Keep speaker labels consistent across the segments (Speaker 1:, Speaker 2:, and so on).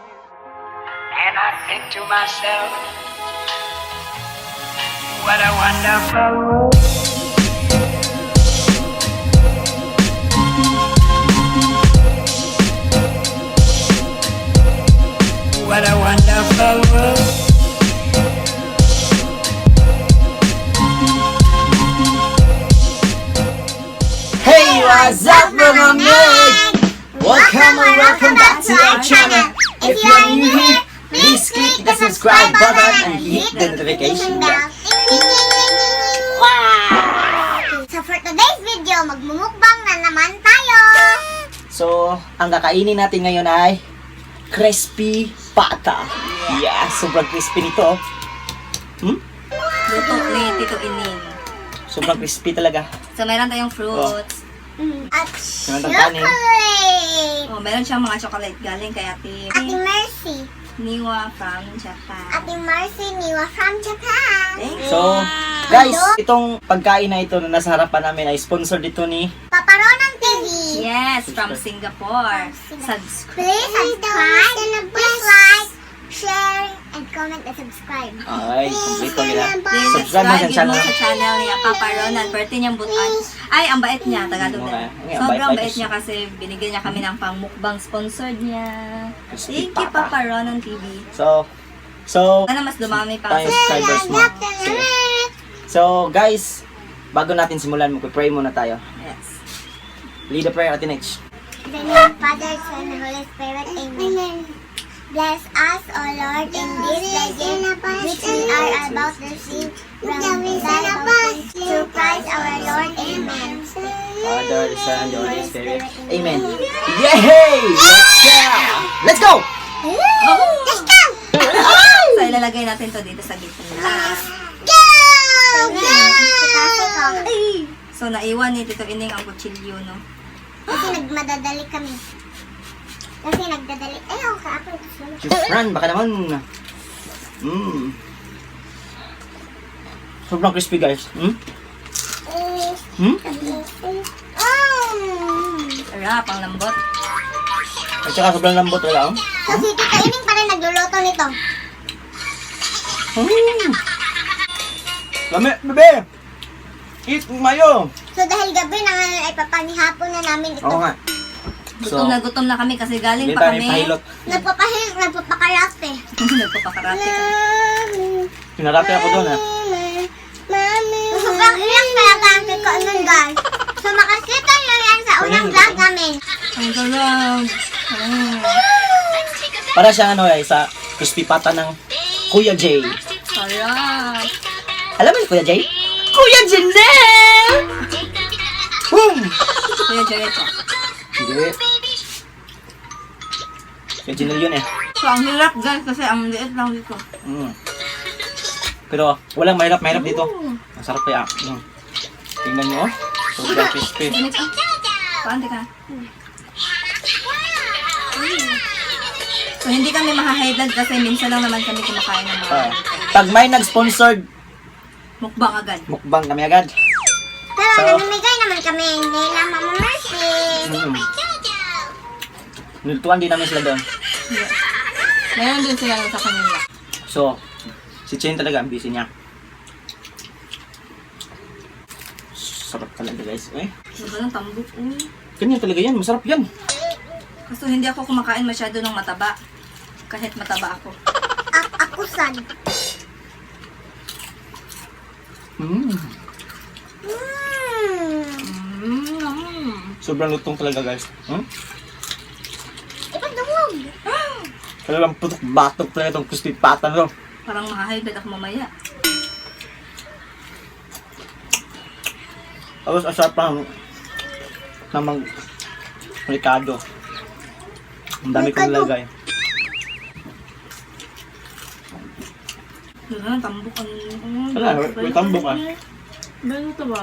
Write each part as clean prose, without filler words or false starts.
Speaker 1: And I think to myself, what a wonderful world. What a wonderful world.
Speaker 2: Hey, what's up mga nerd? Welcome back to our channel. If you are new here, please click the subscribe button and hit the notification bell.
Speaker 3: So for today's video, magmumukbang na naman tayo!
Speaker 2: So, ang kakainin natin ngayon ay crispy pata. Yeah, sobrang crispy nito.
Speaker 4: Luto ni Tito Ining.
Speaker 2: Sobrang crispy talaga.
Speaker 4: So, meron tayong fruits.
Speaker 3: At
Speaker 2: Meron tayong kanin.
Speaker 3: chocolate!
Speaker 4: Oh, meron siyang mga chocolate galing kay Ate
Speaker 3: Ate Mercy.
Speaker 4: Niwa from Japan.
Speaker 3: Ate Mercy Niwa from Japan.
Speaker 4: Thank you.
Speaker 2: So, guys, itong pagkain na ito na nasa harapan namin ay sponsor dito ni
Speaker 3: Paparonan TV.
Speaker 4: Yes, from Singapore. Subscribe.
Speaker 3: Please subscribe, please like, share, and comment and subscribe.
Speaker 2: ay, complete nila.
Speaker 4: Please
Speaker 2: Subscribe mo sa
Speaker 4: subscribe
Speaker 2: channel.
Speaker 4: mo sa channel niya, Papa Ronan. Pwerte niyang butan. Ay, ang bait niya, Tagalog na.
Speaker 2: Ang
Speaker 4: Sobrang
Speaker 2: bait
Speaker 4: bait niya kasi binigyan niya kami ng pang-mukbang sponsored niya.
Speaker 2: Crispy
Speaker 4: Thank you,
Speaker 2: Pata.
Speaker 4: Papa Ronan TV.
Speaker 2: So,
Speaker 4: Sana mas dumami pa.
Speaker 2: tayo subscribers mo. So, guys, bago natin simulan, mag-pray muna tayo.
Speaker 4: Yes.
Speaker 2: Lead the prayer, Ate Nech.
Speaker 3: In the name of Father, Son, and Holy Spirit. Amen. Bless us, O Lord, in this day which we are about to receive from thy bounty, through Christ our Lord. Amen.
Speaker 2: Father, the Son, and the Holy Spirit. Amen. Yay! Let's go!
Speaker 3: Let's go!
Speaker 4: So, ilalagay natin to dito sa gitna.
Speaker 3: Go! Go!
Speaker 4: So, naiwan ni Tito Ining ang kutsilyo, no?
Speaker 3: Kasi nagmadadali kami. Kasi nagdadali. Eh, okay, ako.
Speaker 2: Run, baka naman. Sobrang crispy, guys.
Speaker 4: Sarap, ang lambot.
Speaker 2: At saka sobrang lambot talaga, oh.
Speaker 3: So, si Tita Ining pa rin nagluluto nito.
Speaker 2: Lami, bebe! Eat mayo!
Speaker 3: So, dahil gabi na ngayon ay papanihapon na namin ito.
Speaker 2: Oo nga. So,
Speaker 4: Gutom na kami kasi galing
Speaker 2: hindi
Speaker 4: pa
Speaker 2: tayo
Speaker 4: kami.
Speaker 2: pahilot.
Speaker 3: Nagpapakarate.
Speaker 4: Nagpapakarate kami.
Speaker 2: Pinarate ako doon, eh.
Speaker 3: Sobrang iyak talaga ang kiko nun, guys. So, makakita nyo yan sa unang vlog namin.
Speaker 4: Ang sarap.
Speaker 2: Para siyang ano, eh, sa crispy pata ng Kuya Jay.
Speaker 4: Sarap.
Speaker 2: Alam mo si Kuya Jay? Kuya Janelle! Boom!
Speaker 4: Kuya Diretso.
Speaker 2: Hindi. Kuya Janelle yun, eh.
Speaker 4: So, ang hirap guys kasi ang liit lang dito.
Speaker 2: Pero walang mahirap dito. Ang sarap kaya. Tingnan nyo, oh. Sobrang crispy.
Speaker 4: Paante ka. So, hindi kami maha-highlight kasi minsan lang naman kami kumakain ng mga
Speaker 2: Pag may nag-sponsored,
Speaker 4: mukbang agad.
Speaker 2: mukbang kami agad.
Speaker 3: Pero
Speaker 2: So,
Speaker 3: namimigay naman kami nila Mama Mercy.
Speaker 2: Niltuan din namin sila doon.
Speaker 4: Yeah. Meron din sila sa kanila.
Speaker 2: So, si Chen talaga ang busy niya. Sarap talaga, guys. Eh,
Speaker 4: Diba ng tambok?
Speaker 2: ganyan talaga yan. Masarap yan.
Speaker 4: Kaso hindi ako kumakain masyado ng mataba. Kahit mataba ako.
Speaker 3: Ako sad.
Speaker 2: Sobrang lutong talaga, guys.
Speaker 3: Ipadungog.
Speaker 2: Talagang putok-batok talaga itong crispy pata na to.
Speaker 4: Parang maha-highlight ako mamaya.
Speaker 2: Tapos asarap pa ng ricado. Ang dami kong nilagay.
Speaker 4: Diba ng tambok?
Speaker 2: Wala, may tambok ah.
Speaker 4: Bago ito ba?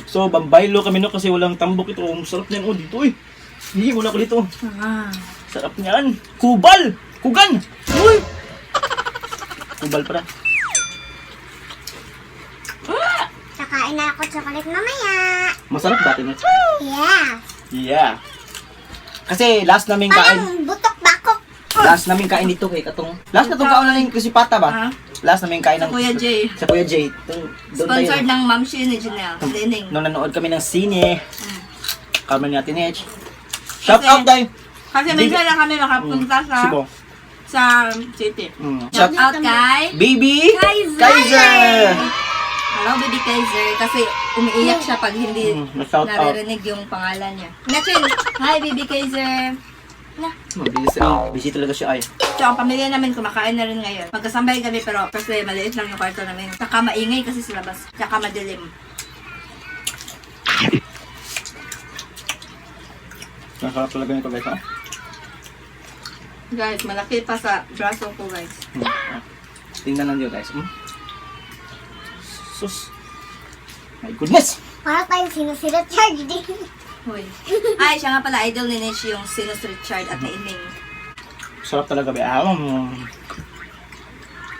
Speaker 2: So, bambaylo kami no kasi walang tambok ito. Ang sarap niyan. Oh, dito eh. Hindi, muna ko dito. Sarap niyan. Kubal! Kugan! Uy! Kubal pala.
Speaker 3: Saka Kain na ako chocolate mamaya.
Speaker 2: Masarap ba, Tinech?
Speaker 3: Yeah.
Speaker 2: Yeah. Kasi last naming kain.
Speaker 3: Parang butok bakok.
Speaker 2: Last naming kain dito kay katong. Last na tong kaon na ning si Pata ba?
Speaker 4: Ah.
Speaker 2: Last naming kain ng
Speaker 4: Kuya Jay.
Speaker 2: Sa Kuya Jay. Doon
Speaker 4: Sponsored
Speaker 2: tayo.
Speaker 4: ng Ma'am Shi ni Janelle. Lening.
Speaker 2: Nung nanood kami ng sine. Kami ni Tinech. Shout out dai.
Speaker 4: Kasi minsan lang kami makapunta
Speaker 2: Sibo.
Speaker 4: sa city.
Speaker 2: Shout
Speaker 4: Shout out kay
Speaker 2: Baby
Speaker 4: Kaiser!
Speaker 2: Kaiser.
Speaker 4: Hello, Baby Kaiser. Kasi umiiyak siya pag hindi
Speaker 2: Shout out.
Speaker 4: naririnig yung pangalan niya. Nachin! Hi, Baby Kaiser! Na.
Speaker 2: Busy talaga siya ay.
Speaker 4: So, ang pamilya namin kumakain na rin ngayon. Magkasambay kami pero kasi maliit lang yung kwarto namin. Saka maingay kasi sa labas. Saka madilim.
Speaker 2: Masarap talaga nito guys. Oh.
Speaker 4: Guys, malaki pa sa braso ko, guys.
Speaker 2: Tingnan lang niyo guys. Sus. My goodness.
Speaker 3: Para tayong sinusira charge din.
Speaker 4: Hoy. Ay, siya nga pala, idol ni Nish yung Sinus Richard at Naining.
Speaker 2: Sarap talaga ba?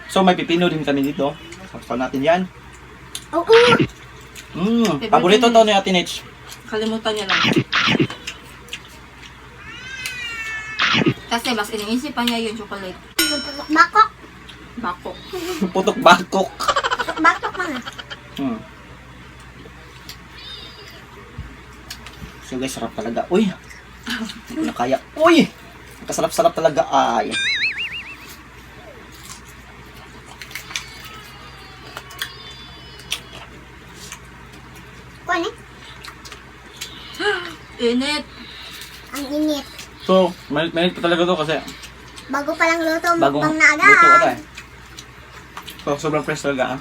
Speaker 2: So may pipino din kami dito. Sakpan natin yan.
Speaker 3: Oo.
Speaker 2: Paborito to ni Ate Nech.
Speaker 4: Kalimutan niya lang. Kasi mas iniisip pa niya yung chocolate.
Speaker 3: Butok bakok.
Speaker 4: Bako.
Speaker 2: Putok bakok.
Speaker 3: Butok bakok mga.
Speaker 2: So guys, sarap talaga. Uy! Hindi ko na kaya. Uy! Kasarap-sarap talaga ay.
Speaker 3: Kuan eh.
Speaker 4: Init.
Speaker 3: Ang init.
Speaker 2: So, mainit pa talaga to kasi
Speaker 3: Bago pa lang luto,
Speaker 2: bagong
Speaker 3: mukbang
Speaker 2: luto
Speaker 3: na
Speaker 2: ata
Speaker 3: agad.
Speaker 2: eh. So, sobrang fresh talaga ah.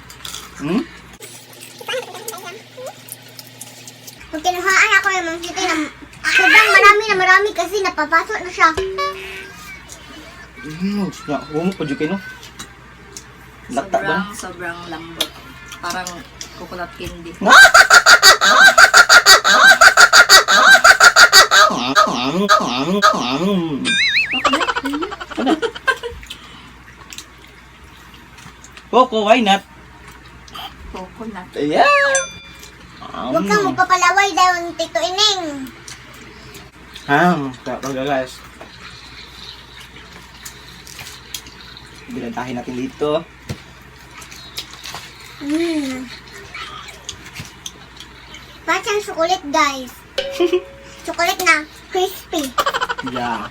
Speaker 3: Kung kinuhaan ako yung mga city na sobrang marami kasi napapasok na siya.
Speaker 2: Humok pa dyan kayo no? Lata ba?
Speaker 4: Sobrang lambot. Parang coconut candy.
Speaker 2: Coco, why not?
Speaker 4: Coconut.
Speaker 2: Yeah!
Speaker 3: Huwag kang magpapalaway daw ng Tito Ineng.
Speaker 2: Talaga guys. Binantahin natin dito.
Speaker 3: Parang chocolate guys. Chocolate na crispy.
Speaker 2: Yeah.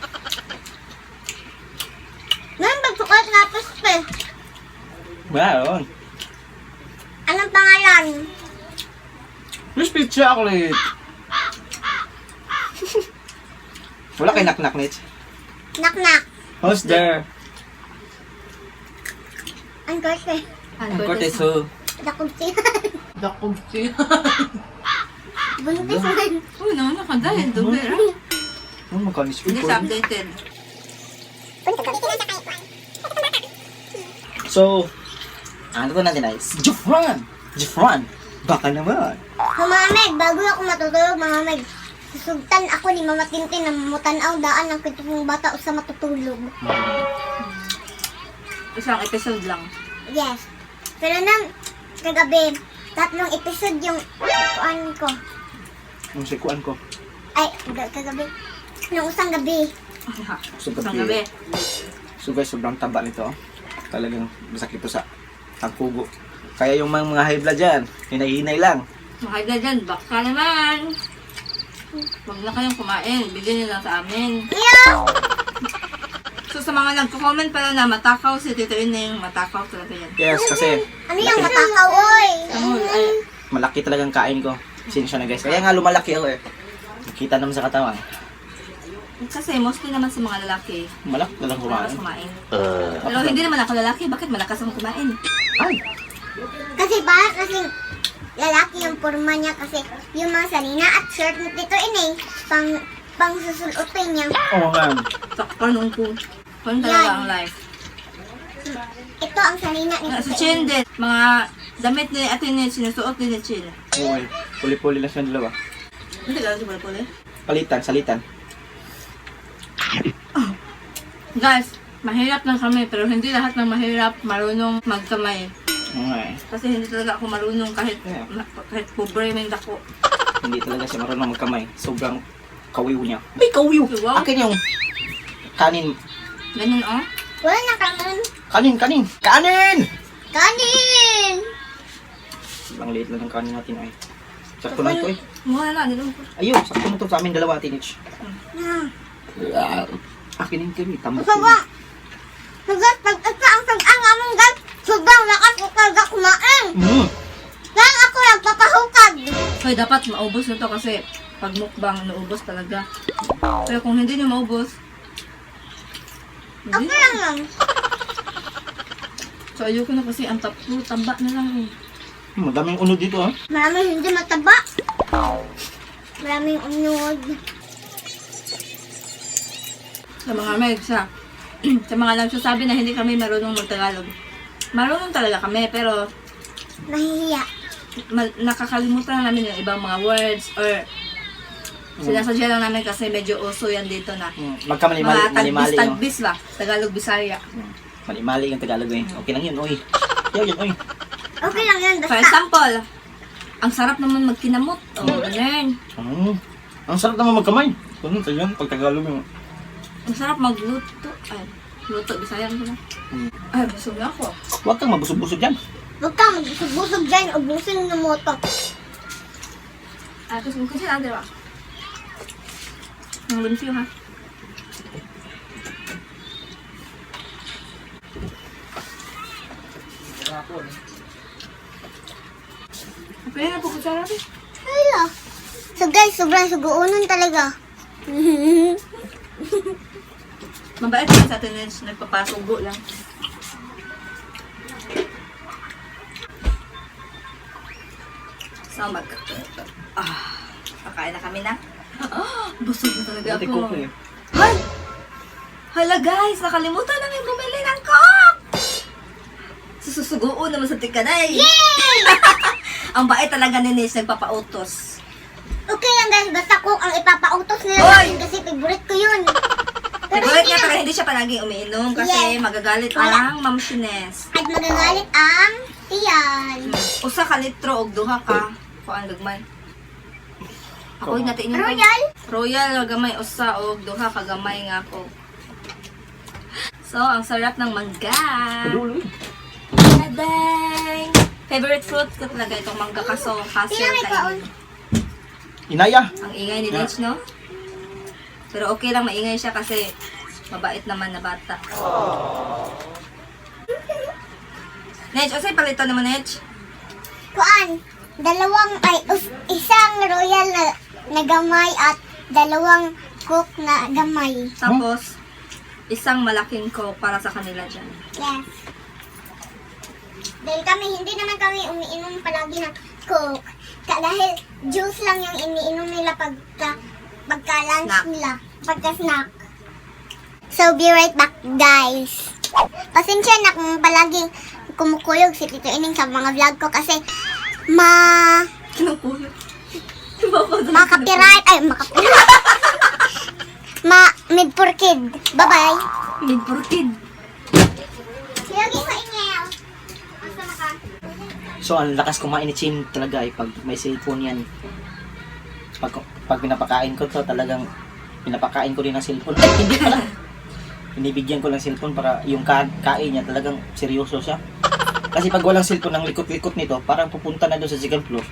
Speaker 3: Meron ba chocolate na crispy?
Speaker 2: Meron.
Speaker 3: Anong pangalan?
Speaker 2: Crispy chocolate. Wala kay knock-knock, Nitch.
Speaker 3: Knock-knock.
Speaker 2: Who's there?
Speaker 3: Ang crispy.
Speaker 2: Ang Cortez ho.
Speaker 3: Dakunsihan.
Speaker 4: Dakumsi.
Speaker 3: Buntis man.
Speaker 4: Uy, naman nakadahin. Dubera.
Speaker 2: Ano magkanis
Speaker 4: Hindi siya updated.
Speaker 2: So, ano to natin guys? Jeffran! Jeffran! Baka naman.
Speaker 3: Mga Meg, bago ako matutulog, mga Meg, susugtan ako ni Mama Tintin na mutanaw daan ng kitong bata o sa matutulog.
Speaker 4: Isang episode lang.
Speaker 3: Yes. Pero nang kagabi, 3 episode yung kuan ko.
Speaker 2: Ang sikuan ko.
Speaker 3: Ay, kagabi. Nung usang gabi.
Speaker 4: Isang gabi.
Speaker 2: So guys, sobrang taba nito. Talagang masakit ito sa tangkugo. Kaya yung mga high blood dyan, hinay-hinay lang.
Speaker 4: Makagda dyan, baka naman. Huwag na kayong kumain. Bigyan niyo lang sa amin.
Speaker 3: Yeah!
Speaker 4: So sa mga nagko-comment pala na matakaw si Tito Ineng, matakaw talaga yan.
Speaker 2: Yes, kasi
Speaker 3: Ano yung matakaw, oy?
Speaker 4: Ay,
Speaker 2: malaki talagang kain ko. Sinsya na guys. Kaya nga lumalaki ako eh. Nakita naman sa katawan.
Speaker 4: kasi mostly naman sa mga lalaki,
Speaker 2: Malaki talagang
Speaker 4: malakas
Speaker 2: kumain.
Speaker 4: kumain. Pero hindi naman ako lalaki, bakit malakas akong kumain?
Speaker 2: Ay!
Speaker 3: Kasi para kasing lalaki yung forma niya kasi yung mga salina at shirt ni Tito Ineng pang susulutin niya.
Speaker 2: Oo nga.
Speaker 4: Takpanong ko. Kung talaga ang life.
Speaker 3: Ito ang salina ni
Speaker 4: Si
Speaker 3: Tito
Speaker 4: Chin
Speaker 3: Ineng.
Speaker 4: din, mga damit ni Ate Ned, sinusuot din ni Chin.
Speaker 2: Okay. Puli-puli lang siya dalawa.
Speaker 4: Hindi ka lang si pala.
Speaker 2: Palitan, salitan.
Speaker 4: Guys, mahirap lang kami, pero hindi lahat ng mahirap marunong magkamay.
Speaker 2: Okay.
Speaker 4: Kasi hindi talaga ako marunong kahit
Speaker 2: Yeah.
Speaker 4: kahit pobre may dako.
Speaker 2: Hindi talaga siya marunong magkamay. Sobrang kawiw niya. Ay, kawiw!
Speaker 4: Wow.
Speaker 2: Akin yung kanin.
Speaker 4: Ganun oh.
Speaker 3: Wala na kanin.
Speaker 2: Kanin! Kanin! Kanin!
Speaker 3: Kanin!
Speaker 2: Ang liit lang ng kanin natin ay. Sakto na ito eh.
Speaker 4: Mura na, nilong ko.
Speaker 2: Ayun, sakto na ito sa amin dalawa, teenage.
Speaker 3: Na.
Speaker 2: Akin yung kami, tambok
Speaker 3: Saga. Saga, pag ito ang sagang among gal, sobrang lakas ko kaga kumain. Lang ako nagpapahukad.
Speaker 4: Hoy, dapat maubos na to kasi pag mukbang, naubos talaga. Pero kung hindi nyo maubos,
Speaker 3: Ako
Speaker 4: hindi.
Speaker 3: lang lang.
Speaker 4: So ayoko na kasi ang tamba na lang eh.
Speaker 2: Madaming unod dito ha.
Speaker 3: Maraming hindi mataba. Maraming unod.
Speaker 4: Sa mga meg, sa mga nagsasabi na hindi kami marunong magtagalog. Marunong talaga kami, pero
Speaker 3: Nahihiya.
Speaker 4: nakakalimutan na namin yung ibang mga words or sinasadya lang namin kasi medyo uso yan dito na
Speaker 2: Magkamali-mali,
Speaker 4: mga
Speaker 2: mali-mali yung...
Speaker 4: tagbis-tagbis ba? Tagalog, Bisaya.
Speaker 2: Mali-mali yung Tagalog eh. Okay lang yun, oy. Yan, oy.
Speaker 3: Okay lang yan,
Speaker 4: For
Speaker 3: basta.
Speaker 4: example, ang sarap naman magkinamot. O, ganun.
Speaker 2: Ang sarap naman magkamay. Ganun, yan, pag Tagalog yung...
Speaker 4: Ang sarap magluto. Ay, luto, Bisaya ko na. Ay, busog na ako.
Speaker 2: Huwag kang mabusog-busog dyan.
Speaker 3: Huwag kang magbusog dyan, ubusin ng moto.
Speaker 4: Ay, kasi kasi na, diba? Ang lunsyo ha. Okay na po ko sarap eh.
Speaker 3: Hala. So guys, sobrang suguunan talaga.
Speaker 4: Mabait naman sa atin na nagpapasugo lang. So, kakain na kami na. Busog na talaga
Speaker 2: Dati
Speaker 4: ako.
Speaker 2: ko eh.
Speaker 4: Hay! Hala guys, nakalimutan namin bumili ng coke! Sususugoon naman sa tikanay.
Speaker 3: Yay!
Speaker 4: Ang bait talaga ni Nis, nagpapautos.
Speaker 3: Okay lang guys, basta cook ang ipapautos nila
Speaker 4: Hoy!
Speaker 3: sa akin kasi favorite ko yun. Pero
Speaker 4: Favorite
Speaker 3: hindi
Speaker 4: niya,
Speaker 3: na.
Speaker 4: pero hindi siya palaging umiinom kasi
Speaker 3: Yes.
Speaker 4: magagalit
Speaker 3: Wala.
Speaker 4: ang Ma'am Shines.
Speaker 3: At magagalit ang tiyan.
Speaker 4: Usa ka litro og duha ka. Kuan gagmay. Ako yung natin
Speaker 3: Royal?
Speaker 4: Royal gamay usa og duha ka gamay nga ako. So, ang sarap ng mangga.
Speaker 2: Paduloy.
Speaker 4: Adeng! Favorite fruit ko talaga itong mangga kaso hassle
Speaker 3: Tingnan may kaon.
Speaker 4: kainin.
Speaker 2: Inaya.
Speaker 4: Ang ingay ni Nech, no? Pero okay lang, maingay siya kasi mabait naman na bata. Nech, usay palito naman, Nech.
Speaker 3: Kuan, isang royal na gamay at dalawang cook na gamay.
Speaker 4: Tapos, isang malaking coke para sa kanila dyan.
Speaker 3: Yes. Dahil hindi naman kami umiinom palagi ng coke. Dahil juice lang yung iniinom nila pagka-lunch
Speaker 4: Snack.
Speaker 3: nila. Pagka-snack. So, be right back, guys. Pasensya na kung palaging kumukuyog si Tito Ining sa mga vlog ko kasi
Speaker 4: Kinukuyo.
Speaker 3: makapiright. Mid-for-kid. Bye-bye.
Speaker 4: Mid for kid.
Speaker 3: Lagi sa inyo. Basta maka.
Speaker 2: So, ang lakas kumain ni Chin talaga eh, pag may cellphone yan. Pag pinapakain ko to, talagang pinapakain ko rin ng cellphone. Ay, hindi pala. Binibigyan ko ng cellphone para yung kain niya talagang seryoso siya. Kasi pag walang cellphone, ang likot-likot nito, parang pupunta na doon sa second floor.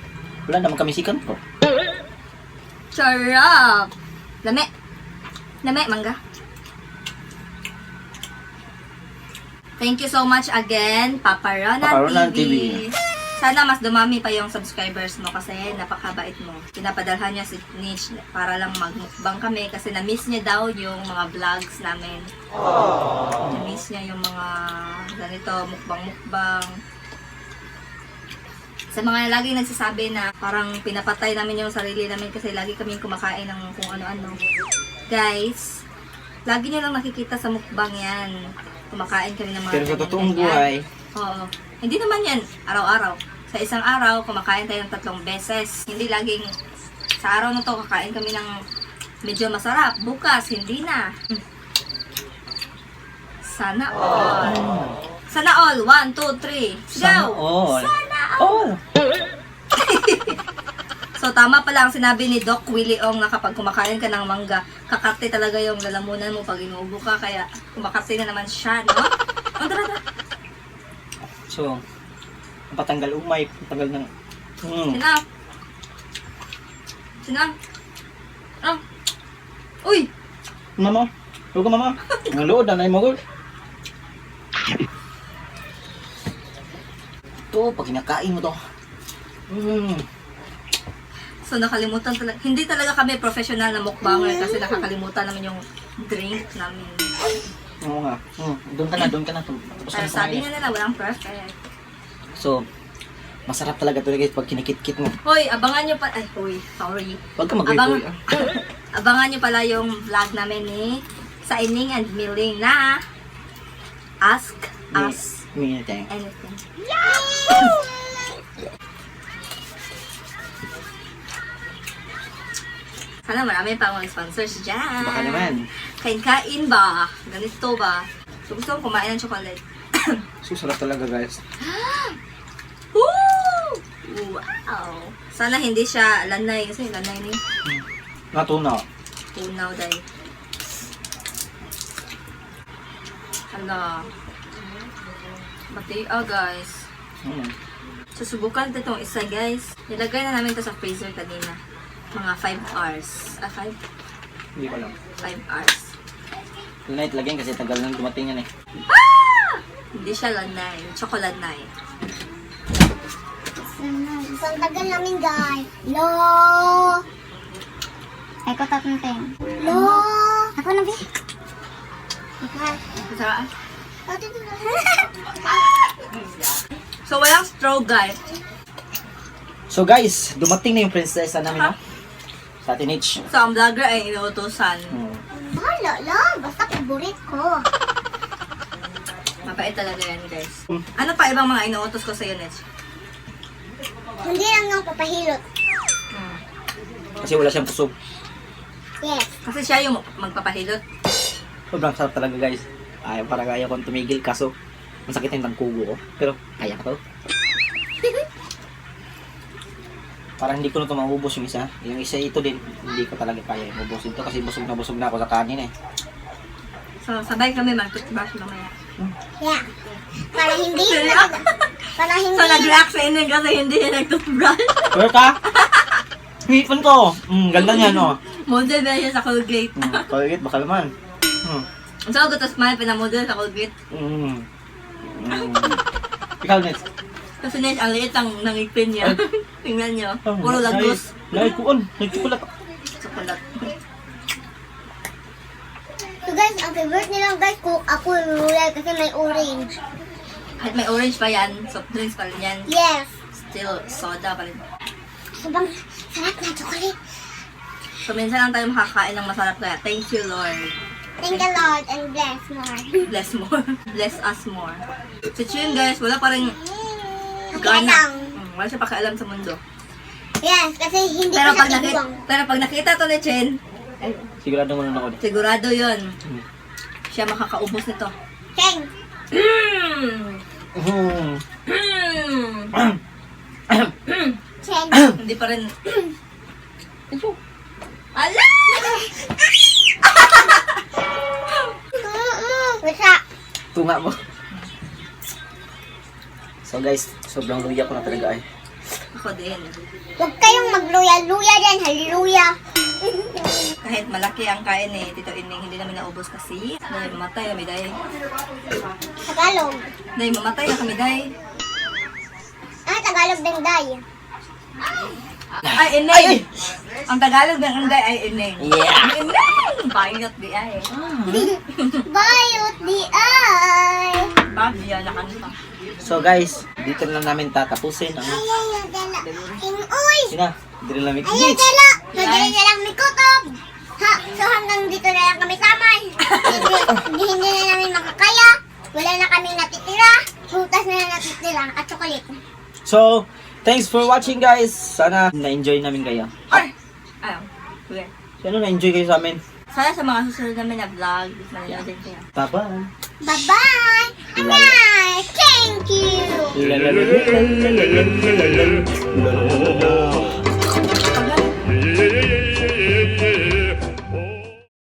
Speaker 2: Wala naman kami second floor.
Speaker 4: Sarap! Lame. Lame, mangga. Thank you so much again, Papa Ronan
Speaker 2: Papa Ronan
Speaker 4: TV. Sana mas dumami pa yung subscribers mo kasi napakabait mo. Pinapadalhan niya si Nich para lang magmukbang kami kasi na-miss niya daw yung mga vlogs namin. Na-miss niya yung mga ganito, mukbang-mukbang. Sa mga laging nagsasabi na parang pinapatay namin yung sarili namin kasi lagi kaming kumakain ng kung ano-ano. Guys, lagi niyo lang nakikita sa mukbang yan. Kumakain kami ng mga
Speaker 2: Pero sa totoong
Speaker 4: ganyan-ganyan.
Speaker 2: buhay,
Speaker 4: Oo. Hindi naman yan araw-araw. Sa isang araw, kumakain tayo ng 3 beses. Hindi laging sa araw na to kakain kami ng medyo masarap. Bukas, hindi na. Sana all. Sana all. 1, 2, 3.
Speaker 2: Sana
Speaker 4: Go!
Speaker 2: all.
Speaker 4: Sana all.
Speaker 2: Oh!
Speaker 4: So, tama pala ang sinabi ni Doc Willie Ong na kapag kumakain ka ng mangga, kakarte talaga yung lalamunan mo pag inuubo ka, kaya kumakarte na naman siya, no? O, tara.
Speaker 2: So, ang patanggal umay, patanggal ng...
Speaker 4: Sina? Ah. Uy!
Speaker 2: Mama, huwag ka mama. Ang lood, anay mo gul. Ito, pag kinakain mo to.
Speaker 4: So, nakalimutan talaga. Hindi talaga kami professional na mukbanger kasi nakakalimutan naman yung drink namin.
Speaker 2: Oo nga. Doon ka na. Tapos
Speaker 4: Pero
Speaker 2: na
Speaker 4: sabi
Speaker 2: kumain.
Speaker 4: nga nila, walang perfect.
Speaker 2: So, masarap talaga ito guys pag kinikit-kit mo.
Speaker 4: Hoy, abangan nyo pa... Ay, hoy, sorry.
Speaker 2: Huwag ka mag-uy.
Speaker 4: Abangan nyo pala yung vlog namin ni sa Ining and Milling na Ask Us
Speaker 2: Anything.
Speaker 4: Anything. Sana marami pa mga sponsors dyan.
Speaker 2: Baka naman.
Speaker 4: Kain-kain ba? Ganito ba? So, gusto kong kumain ng chocolate.
Speaker 2: Susarap talaga guys.
Speaker 4: Woo! Wow! Sana hindi siya lanay. Kasi lanay ni
Speaker 2: Natuna.
Speaker 4: tunaw dahil. Hala. Batia guys. Susubukan ito itong isa guys. Nilagay na namin ito sa freezer kanina. Mga 5 hours. 5?
Speaker 2: Hindi ko alam.
Speaker 4: 5 hours.
Speaker 2: Lunay lagyan kasi tagal nang dumating yan eh.
Speaker 4: Hindi siya lanay. Chocolate na eh.
Speaker 3: So, ang tagal namin, guys. Lo! Ay, ko tatanting. Lo! Ako na, Bi.
Speaker 4: Masarap.
Speaker 3: Ate, ito na.
Speaker 4: So, walang straw guys.
Speaker 2: So guys, dumating na yung prinsesa namin no? Sa atin H.
Speaker 4: So, ang vlogger ay inuutosan.
Speaker 3: Bahala lang. Basta favorite ko.
Speaker 4: Mapait talaga yan guys. Ano pa ibang mga inuutos ko sa Nech?
Speaker 3: Hindi lang yung papahilot.
Speaker 2: Kasi wala siyang pusog.
Speaker 3: Yes.
Speaker 4: Kasi siya yung magpapahilot.
Speaker 2: Sobrang sarap talaga guys. Parang ayaw kong tumigil kaso masakit yung tangkugo ko. Pero kaya ko to. Parang hindi ko na ito maubos yung isa. Yung isa ito din, hindi ko talaga kaya ubusin ito kasi busog na ako sa kanin eh.
Speaker 4: So, sabay kami mag-toothbrush mamaya.
Speaker 3: Yeah. Para hindi. Para hindi.
Speaker 4: So, nag-react sa inyo kasi hindi niya nag-toothbrush.
Speaker 2: Pero ka? Hipon ko! Ganda niya no?
Speaker 4: Model na siya sa Colgate.
Speaker 2: Colgate, baka naman.
Speaker 4: So, gusto smile, pinamodel sa Colgate.
Speaker 2: Ikaw next.
Speaker 4: Kasi Nech, ang liit ang nangipin niya. Tingnan niyo. Puro lagos.
Speaker 2: Naikuan, nagtikulat.
Speaker 4: Chocolate.
Speaker 3: So guys, ang favorite nila guys, ako yung royal kasi may orange.
Speaker 4: At may orange pa yan. Soft drinks pa rin yan.
Speaker 3: Yes.
Speaker 4: Still, soda pa rin.
Speaker 3: Sabang sarap na chocolate.
Speaker 4: So, minsan lang tayo makakain ng masarap kaya. Thank you, Lord.
Speaker 3: Thank the Lord and bless more.
Speaker 4: Bless more. Bless us more. So, yun guys, wala pa rin
Speaker 3: Kaya
Speaker 4: gana.
Speaker 3: lang.
Speaker 4: Wala siya pakialam sa mundo.
Speaker 3: Yes, kasi hindi
Speaker 4: Pero
Speaker 3: ko
Speaker 4: pag,
Speaker 3: siya
Speaker 4: nakita,
Speaker 3: tibuang.
Speaker 4: pero pag nakita to ni Chen,
Speaker 2: Sigurado mo na ako.
Speaker 4: sigurado yun. Siya makakaubos nito.
Speaker 3: Cheng. Cheng.
Speaker 4: Hindi pa rin. Ala!
Speaker 3: Wasa.
Speaker 2: Tunga mo. So guys, sobrang luya ko na talaga ay.
Speaker 4: Ako din.
Speaker 3: Huwag kayong magluya-luya dyan. Hallelujah.
Speaker 4: Kahit malaki ang kain eh, Tito Ining, hindi namin naubos kasi dahil mamatay kami dahil.
Speaker 3: Tagalog.
Speaker 4: Dahil mamatay na kami dahil.
Speaker 3: Tagalog din, day.
Speaker 4: Ay, Ining! Ang Tagalog ng Inday ay Ining.
Speaker 2: Yeah!
Speaker 4: Ining! Bayot di ay.
Speaker 3: Bayot di ay.
Speaker 4: Babiya na kanta.
Speaker 2: So guys, dito na lang namin tatapusin ang
Speaker 3: Ayaw, dala. Uy!
Speaker 2: sina, drill namin
Speaker 3: Ayaw, dala. Madali na lang may kutob. So hanggang dito na lang kami samay. Hindi na namin makakaya. Wala na kami natitira. Putas na lang natitira. At chocolate.
Speaker 2: So, thanks for watching guys. Sana na-enjoy namin kayo.
Speaker 4: Ay! Ayaw. Okay.
Speaker 2: Sana na-enjoy kayo sa amin.
Speaker 4: Sana sa mga susunod namin na vlog, manonood din kayo.
Speaker 2: Bye-bye.
Speaker 3: Bye-bye! Annyeong! Thank you!
Speaker 2: La la la la la la la la la la la.